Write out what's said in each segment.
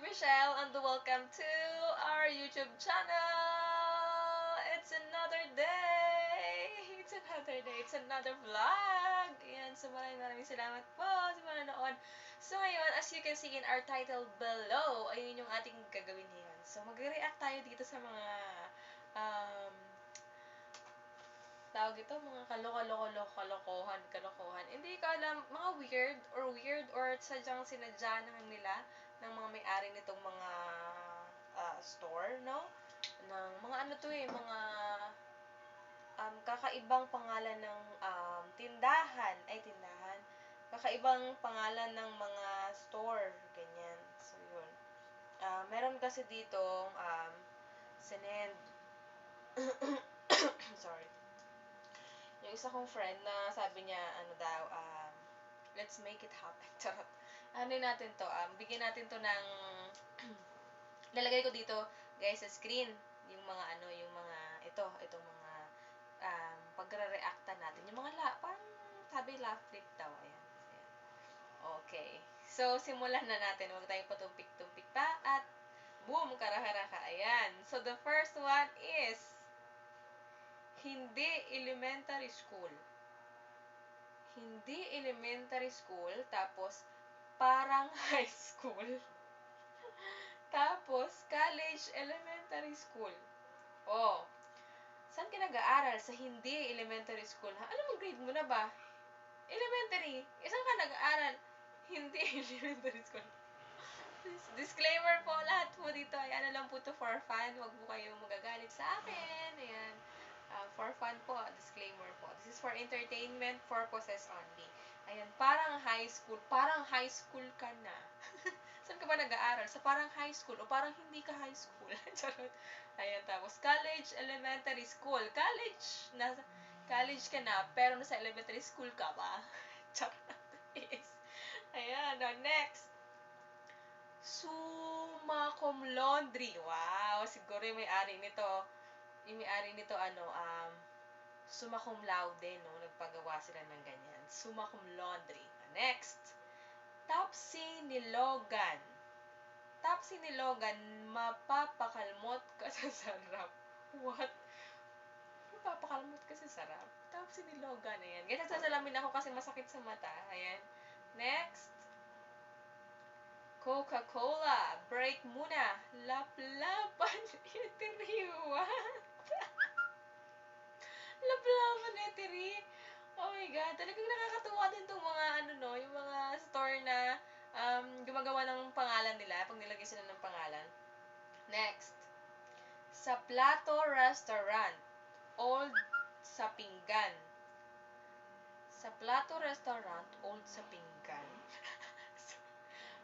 Michelle and welcome to our YouTube channel. It's another day. It's another day. It's another vlog. Ayan, so maraming salamat po sa manonood. So ngayon, as you can see in our title below, ayun yung ating gagawin ngayon. So magre-react tayo dito sa mga um, tawag ito, mga kalokohan. Hindi ko alam, mga weird or sadyang sinadya na nila ng mga may-ari nitong mga store, no? Ng mga ano to mga kakaibang pangalan ng tindahan. Kakaibang pangalan ng mga store, ganyan. So, yun. Meron kasi dito, sinend, sorry, yung isa kong friend na sabi niya, ano daw, let's make it happen. Charot. Ano natin to, bigyan natin to ng, lalagay ko dito, guys, sa screen, yung mga yung mga, itong mga, pagre-reacta natin. Yung mga parang sabi laugh flip daw. Ayan. Ayan. Okay. So, simulan na natin. Huwag tayong patumpik-tumpik pa. At, boom, karaharaka. Ayan. So, the first one is, hindi elementary school. Hindi elementary school, tapos parang high school. Tapos college elementary school. Oh, saan ka nag-aaral? Sa hindi elementary school. Ha? Ano mo grade mo na ba? Elementary. Saan ka nag-aaral? Hindi elementary school. Disclaimer po, lahat po dito ay ano lang po to for fun. Huwag po kayong magagalit sa akin. Ayan. For fun po, disclaimer po. This is for entertainment purposes only. Ayan, parang high school. Parang high school ka na. Saan ka ba nag-aaral? Sa parang high school o parang hindi ka high school? Charot. Ayan, tapos college, elementary school. College ka na, pero nasa elementary school ka ba? Charot. Yes. Ayan, next. Summa cum laundry. Wow, siguro yung may-ari nito, summa cum laude, no? Nagpagawa sila ng ganyan. Summa cum laundry. Next. Tapsinilogan. Tapsinilogan, mapapakalmot ka sa sarap. What? Mapapakalmot ka sa sarap? Tapsinilogan, ayan. Ganyan sasalamin ako kasi masakit sa mata. Ayan. Next. Coca-Cola. Break muna. Laplapan. Itiri. What? Laplapan. Itiri. Oh my God. Talagang nakakatuwa din itong mga, yung mga store na gumagawa ng pangalan nila. Pag nilagay sila ng pangalan. Next. Sa Plato Restaurant. Old sa pinggan. Sa Plato Restaurant. Old sa pinggan.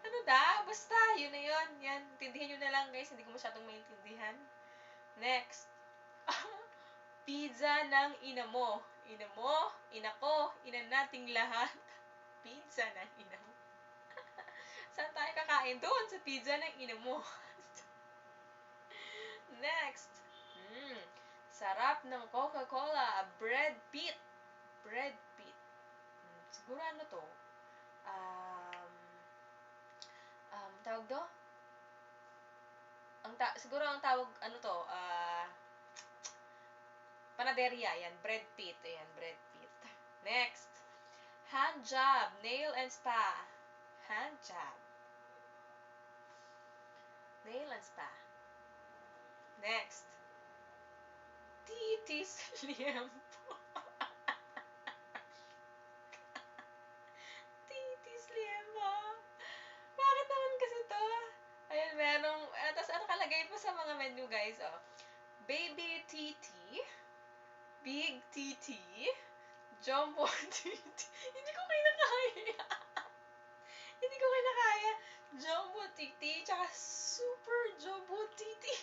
Ano da? Basta, yun na yun. Yan, intindihan nyo na lang guys. Hindi ko masyadong maintindihan. Next. Pizza ng ina mo. Ina mo, ina ko, ina nating lahat. Pizza ng ina mo. Saan tayo kakain? Doon sa pizza ng ina mo. Next. Sarap ng Coca-Cola. Bread pit. Bread pit. Siguro ano to? Tawag do? Siguro ang tawag, panaderia, yan, bread pit, ayan, bread pit. Next, hand job, nail and spa, hand job, nail and spa. Next, titis liempo. Titis liempo. Bakit naman kasi to? Ayan, merong, tapos ano kalagay po sa mga menu guys, baby titi, big titi, jumbo titi. Hindi ko kinakaya. Hindi ko kinakaya. Jumbo titi, tsaka super jumbo titi.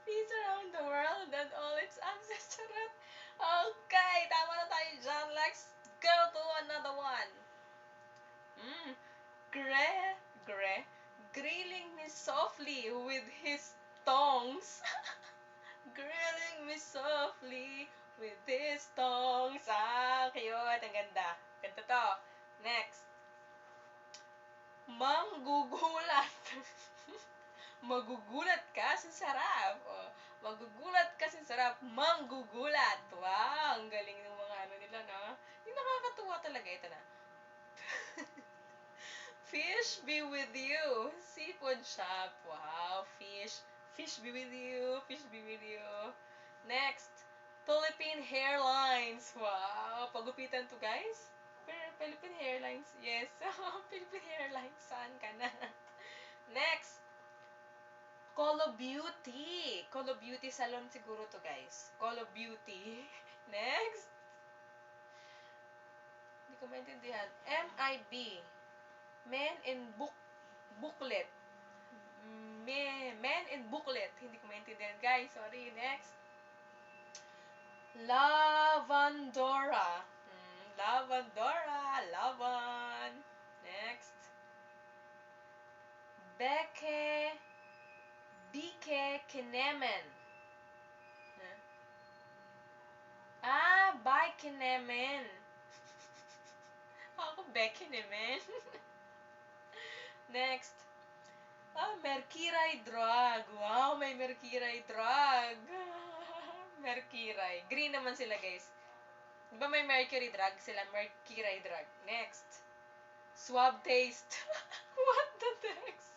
Peace around the world and all its ancestors. Okay, tama na tayo dyan. Let's go to another one. Grilling me softly with his tongs. Grilling me softly with his tongs. Cute. Ang ganda. Ganda to. Next. Manggugulat. Magugulat ka sa sarap. O, magugulat ka sa sarap. Manggugulat. Wow, ang galing ng mga ano nila, no? Yung nakakatuwa talaga. Ito na. Fish be with you. Seafood shop. Wow, fish. Fish be with you. Fish be with you. Next. Philippine Hairlines. Wow, pagupitan to, guys. Philippine Hairlines. Yes. Philippine Hairlines. Saan ka na? Next. Colo Beauty. Colo Beauty Salon siguro to, guys. Colo Beauty. Next. Hindi ko maintindihan. MIB. Men in Booklet. Men in Booklet. Hindi ko maintindihan, guys. Sorry. Next. Lavandora. Lavandora. Lavan. Next. Bike Kinemen. By Kinemen. Ako, Becky naman. Next. Mercury drug. Wow, may Mercury drug. Mercury. Green naman sila, guys. Diba may Mercury drug sila? Mercury drug. Next. Swab taste. What the next?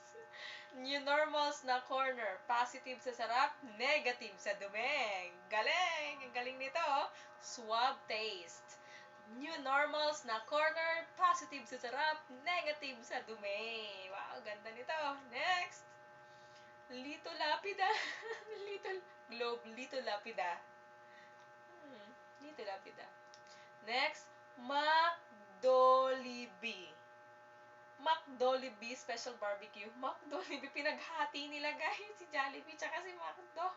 New normals na corner. Positive sa sarap, negative sa dumi. Galing! Ang galing nito. Swab taste. New normals na corner. Positive sa sarap, negative sa dumi. Wow, ganda nito. Next. Lito Lapida. Little Globe. Lito Lapida. Lito Lapida. Next. McDolibee. McDolibee Special Barbecue. McDolibee, pinaghati nila, guys. Si Jollibee tsaka si McDo.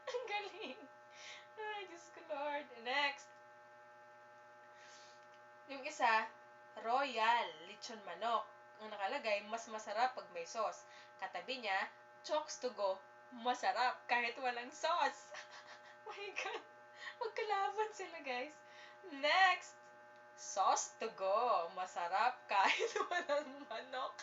Ang galing. Ay, Diyos ko Lord. Next. Yung isa, Royal Lechon Manok. Ang nakalagay, mas masarap pag may sauce. Katabi niya, Chokes to go. Masarap kahit walang sauce. Oh my God. Magkalaban sila, guys. Next. Sauce to go. Masarap kahit walang manok.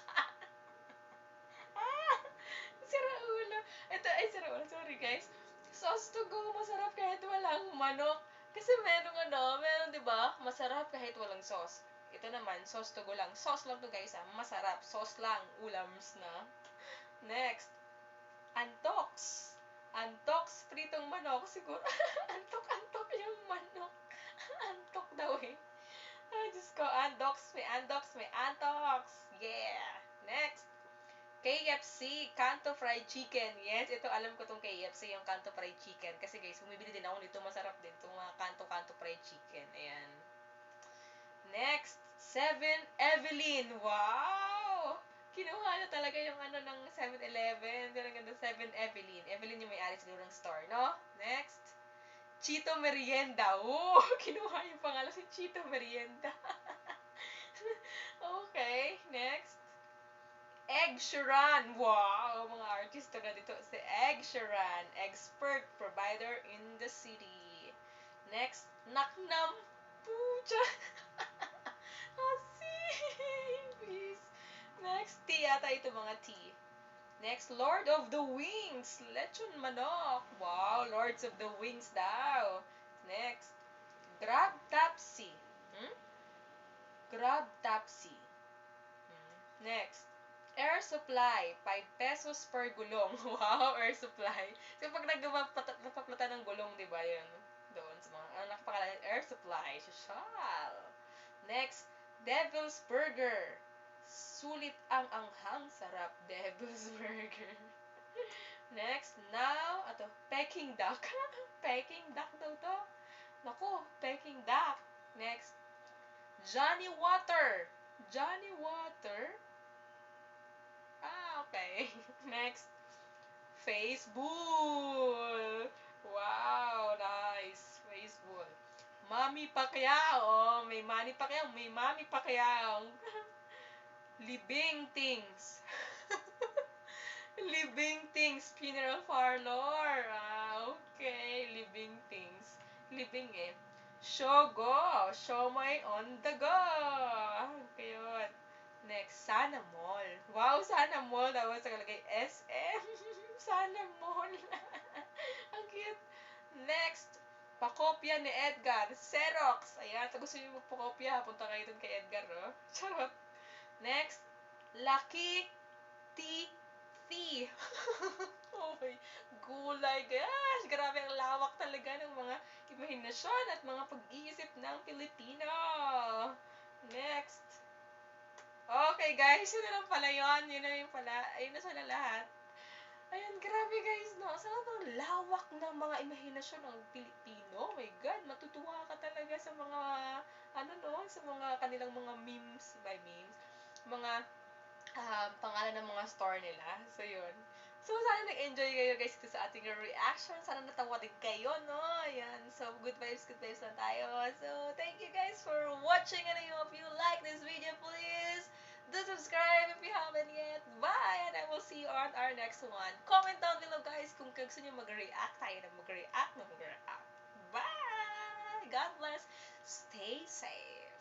Sira ulo. Sira ulo. Sorry, guys. Sauce to go. Masarap kahit walang manok. Kasi meron, diba? Masarap kahit walang sauce. Ito naman, sauce to go lang. Sauce lang to, guys, Masarap. Sauce lang. Ulams na. Next. Antox. Antox. Pritong manok. Siguro. Antok yung manok. Antok daw, eh. Ay, Diyos ko. Andox. May antox. Yeah. Next. KFC. Kanto Fried Chicken. Yes, ito alam ko tong KFC, yung Kanto Fried Chicken. Kasi guys, bumibili din ako nito. Masarap din itong mga Kanto Fried Chicken. Ayan. Next. 7-Evelyn. Wow! Kinuha na talaga yung ano ng 7-Eleven. Ang ganda 7-Evelyn. Evelyn yung may-ari siguro ng store, no? Next. Chito Merienda. Oh, kinuha yung pangalan si Chito Merienda. Okay, next. Egg Sheeran. Wow, mga artista na dito. Si Egg Sheeran, expert provider in the city. Next, Naknam Pucha. Please. Next, tea yata ito, mga tea. Next, Lord of the Wings. Lechon manok. Wow, Lords of the Wings daw. Next, Grab Tapsi. Grab Tapsi. Next, Air Supply. 5 pesos per gulong. Wow, air supply. So, pag nagpaplata ng gulong, di ba, yun? Doon sa mga, nakapangalan, air supply. Social. Next, Devil's Burger. Sulit ang anghang sarap. Devil's Burger. Next, now, Peking Duck. Peking Duck daw to. Naku, Peking Duck. Next, Johnny Water. Johnny Water. Okay. Next, Facebook. Wow, nice. Facebook. Manny Pacquiao. May Manny Pacquiao. May Manny Pacquiao. Living Things. Living Things Funeral Parlor. Okay. Living Things. Living, eh. Shogo. Shomai on the go. Okay, yun. Next, Wow, sana mall. Tapos nakalagay SM. Sana mall. Ang cute. Next, pakopya ni Edgar. Xerox. Ayan, kung gusto niyo magpakopya, punta kayo dun kay Edgar, no? Charot. Next, Lucky T. Oh my, gulay. Gosh, grabe ang lawak talaga ng mga imahinasyon at mga pag-iisip ng Pilipino. Next. Okay, guys, yun na lang pala yun. Yun na yung pala. Ayun na sila lahat. Ayan, grabe guys, no? Sobrang lawak ng mga imahinasyon ng Pilipino. Oh my God, matutuwa ka talaga sa mga, ano no, sa mga kanilang mga memes, by memes, mga pangalan ng mga store nila. So, yun. So, sana nag-enjoy kayo guys dito sa ating reaction. Sana natawa din kayo, no? Ayan. So, good vibes lang tayo. So, thank you guys for watching. And I hope you like this video, please. Do subscribe if you haven't yet. Bye! And I will see you on our next one. Comment down below guys kung gusto nyo mag-react. Tayo na mag-react. Bye! God bless. Stay safe.